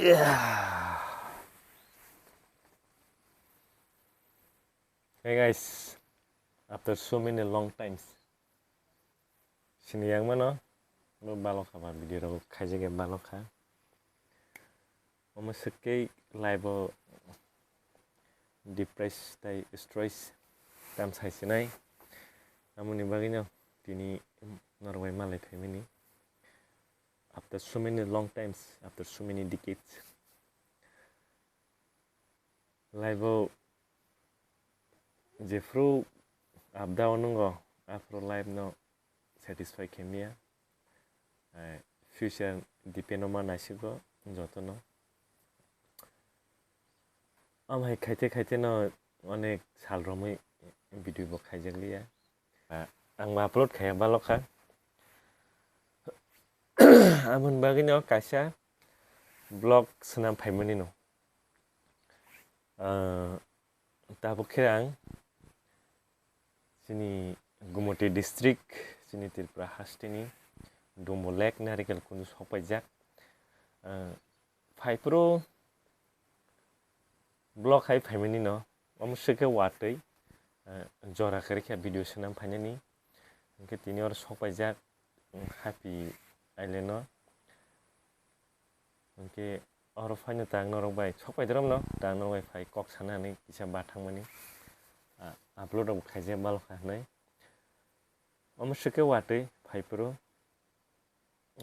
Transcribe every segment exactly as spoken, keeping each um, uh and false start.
Yeah. Hey guys, after so many long times, sini yang mano, bo balok kha ba video rok khaijak ya balok kha. Omo swk khe life o depressed tei stress tam sai sinai. Amoni bagwi no tini norok bai malai phaimani. After so many long times, after so many decades, life o jephru up down wngo, aphuru life no satisfy khe maya. Ai, future depend o ma naisigo jotono. Am hai khaite khaite no onek sal romwi video bo khaijak liya. Ah, ang ma upload khaiya balok kha. Aboni bagwi no kaisa vlog swnam phaimani no. Ah, tabuk khe ang chini Gumoti district, chini Tripura hasteni Dumbo Lake Narikel Kunju sokpaijak. Ah, phaiphuru vlog hai phaimani no, omo swkhe watwi, ah, jora kwrwi khe video swnam phainani. Hwnkhe tini oro sokpaijak, mm, Happy Island o. Hwnkhe oro phaino tang norok bai sokpai dorok no, tang norok bai phai kok sana hinwi kisa ba thangmani, ah, upload rok khaijak balok kha hinwi. Omo swkhe watwi phaiphuru,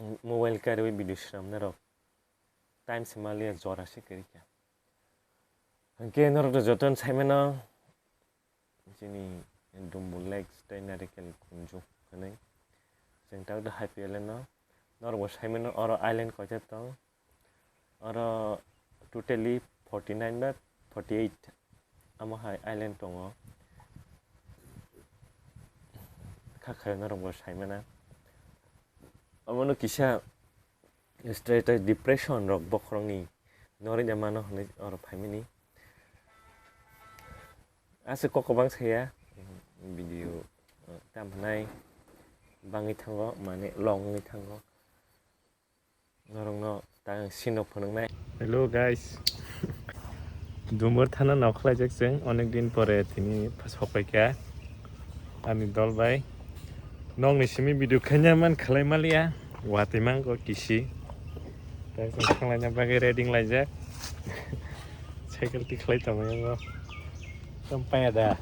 mm, mobile kariwi video swnamnai rok time se maliya jora se kwrwi kha. Hwnkhe norok no jotono saimano chini Dumbo Lake tei Narikel Kunju hinwi. Chwng tak do Happy Island no. Norok bo saimano oro island koita tong. Oro totally forty nine ba forty eight amo hai island tongo. Kha khayo norok bo saimana. Omono kisa stress tei depression rok bokhorokni norwi da mano hinwi oro phaimani. Aswk kok kwbang saya video, uh, tam hwnai bangwi thango, mane long wngwi thango. Norokno ta sino phunuknai. Hello guys. Dumbo thana nokhlaijak chwng onek din pore tini sokpaikha ani dol bai. Nokni simi video khaina man khlai maliya. Watwi mangko kisi. Ta chwng thanglaina bagwi ready wnglaijak. Cycle tikhlai tongo yango. Tong paya da.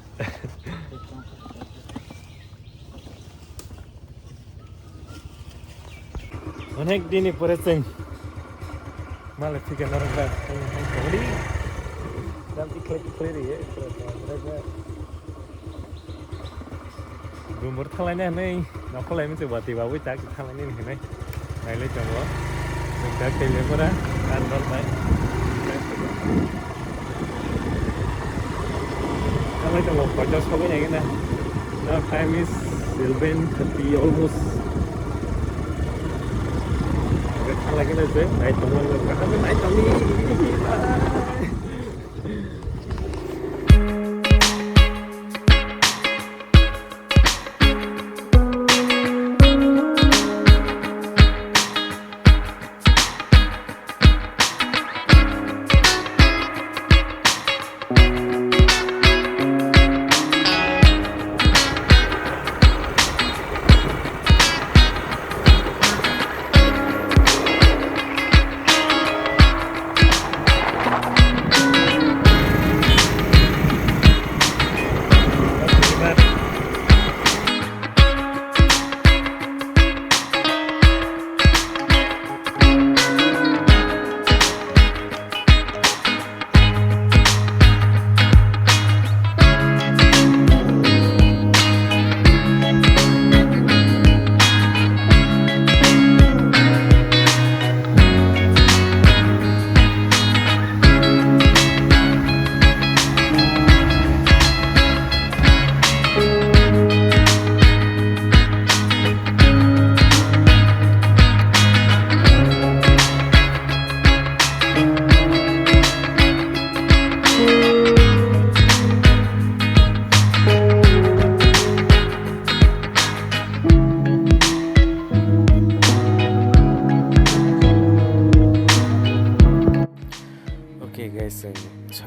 Onek dini pore chwng malai thikha norok ba. Dam tikhlai tikhlai riye. Dumbo thanglaina hinwi nokhorlaimani se watwi babwi tak thanglainani hinwi nailai tongo. Chwng tak tei lepora ar norbai. Thanglaina tongo, koita sogwi naikhe na. Now time is eleven thirty almost. Thanglaikhe na se nai tongo, kaham nai tongni.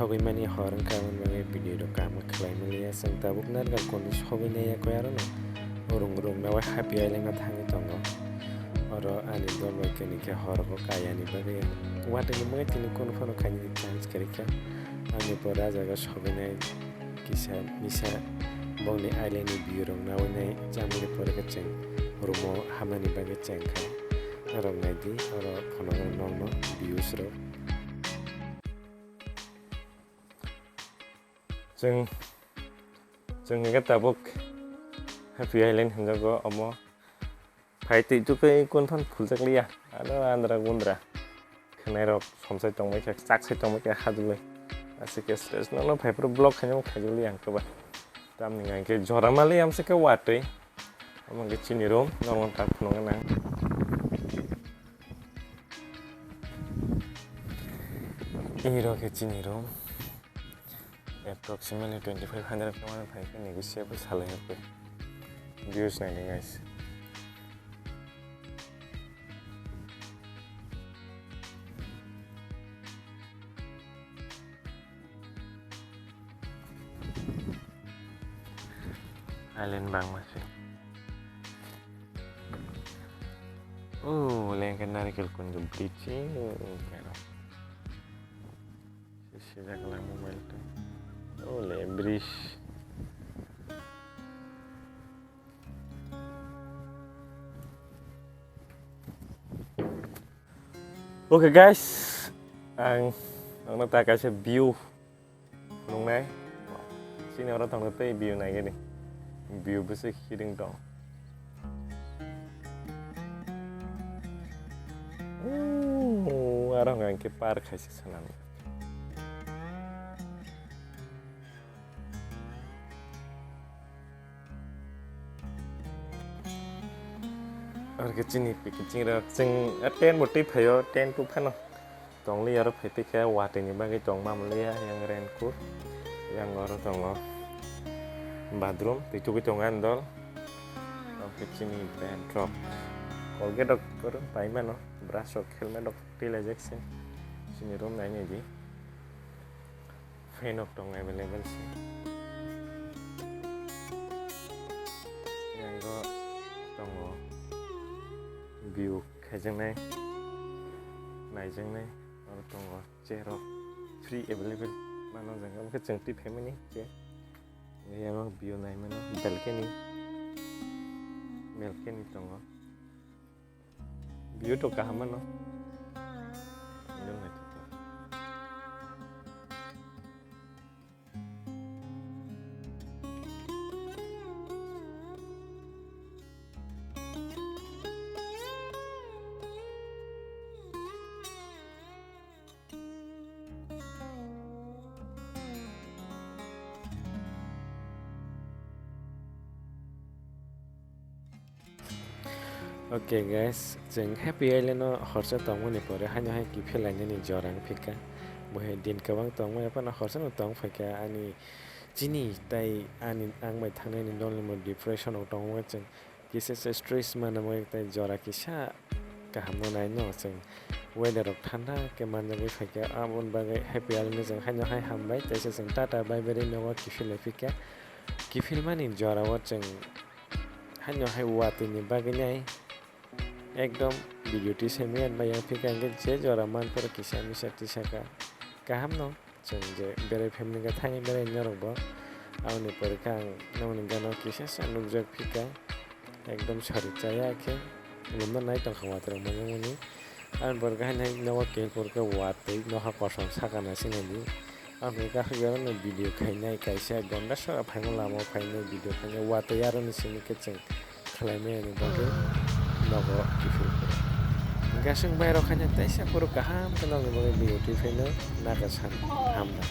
Sogwi mani hor wngkha, aboni bagwi video rok kaham khe khlai manliya. Chwng tabuk Narikal Kund sogwi naiya koi aro no rung rung na bai Happy Island o thangwi tongo. Oro ani dol bai khe hor rok o kaya ni bagwi watwi ni bagwi tini kunu phano khainani chance kwrwi kha. Ani pore ah jaga sogwi nai kisa misa bongni island ni view rok nawi nai chamani pore khe chwng room o habnani bagwi cheng kha. Norok nai di, oro phunukgo nokno views rok. Chwng, chwng hwnkhe tabuk Happy Island hinjago omo. Phai twi twi khe kun phan phuljak liya. Ano andra gundra. Khwnai rok somsai tongbai khe, chak sai tongbai khe hajlwi. Aswk khe stress no, no phai phuru vlog khaina khaijak liya ang khe ba. Tamni hwnkhe jora mali amswk khe watwi. Omo hwnkhe chini room, norok tak phunukna nang. Iro khe chini room. Approximately twenty five hundred khe mano phai khe negotiable salai hwnkhe. Views naidi guys. Island bangma se. Oh, lengkhe Narikal Kund bridge. Oh, kero. Sijak lang mobile to. Oh, le bridge. Okay guys, ang nokno ta kaisa view nungnai. Chini oro tongkhe tei view naigani. View bwswk hiring tong. Ooh, aro hwnka hwnkhe park hai se sanani. Aro khe chini packaging rok, chwng tent bo twi phaio, tent bo phano tongli aro phai twi khe watwi ni bagwi tong ma mwnliya, yang raincoat, yang oro tongo bathroom, twi tugwi tongo ani dol. Aro khe chini bed rok, Colgate rok oro pai mano, brush rok, helmet rok twi laijak se, chini room nai nai di. Fan rok tongo available se. Yango tongo view khaijaknai, naijaknai, oro tongo chair rok free available. Mano jang omo khe chwng twi phaimani chair. Yango view naimano balcony, balcony tongo. View to kaham mano. Nung naithotok. Okay guys, chwng Happy Island o horsa tongmani pore haino hai kiphil lainani jora wng phika. Bo hai din kwbang tongmani phano horsa no tong phaikha ani chini tai ani ang bai thangnani dol ni depression o tongma chwng. Kisa se stress mano bagwi tei jora kisa kaham no nai no chwng weather rok thanda khe manjagwi phaikha, aboni bagwi Happy Island no chwng haino hai hambai, teisa chwng tata bye bye rwi nogo kiphil lai phikha. Kiphil mani jora o chwng haino hai watwi ni bagwi nai ekdom video twi se maya bai yang phikha, hwnkhe je jora manphuru kisa misa twi saka kaham no. Chwng je berai phaimani khe thangwi berai norok bo. Aboni pore khe ang nokni gana o kisa sa nukjak phikha. Ekdom sari chaya khe lomno nai tongkha watwi rok manjakmani. Aboni pore khe haino nogo khe pore khe watwi noha kosom saka nai swnamdi. Aboni pore khe aswk jora no video khainai kaisa gonda sora phaima lama o phainai video khainai watwi aroni simi khe chwng khlaimani bagwi nogo kiphil phuru. Gasing bairok haino teisa phuru kaham khe nokni bagwi video twi phaino naga san hamna.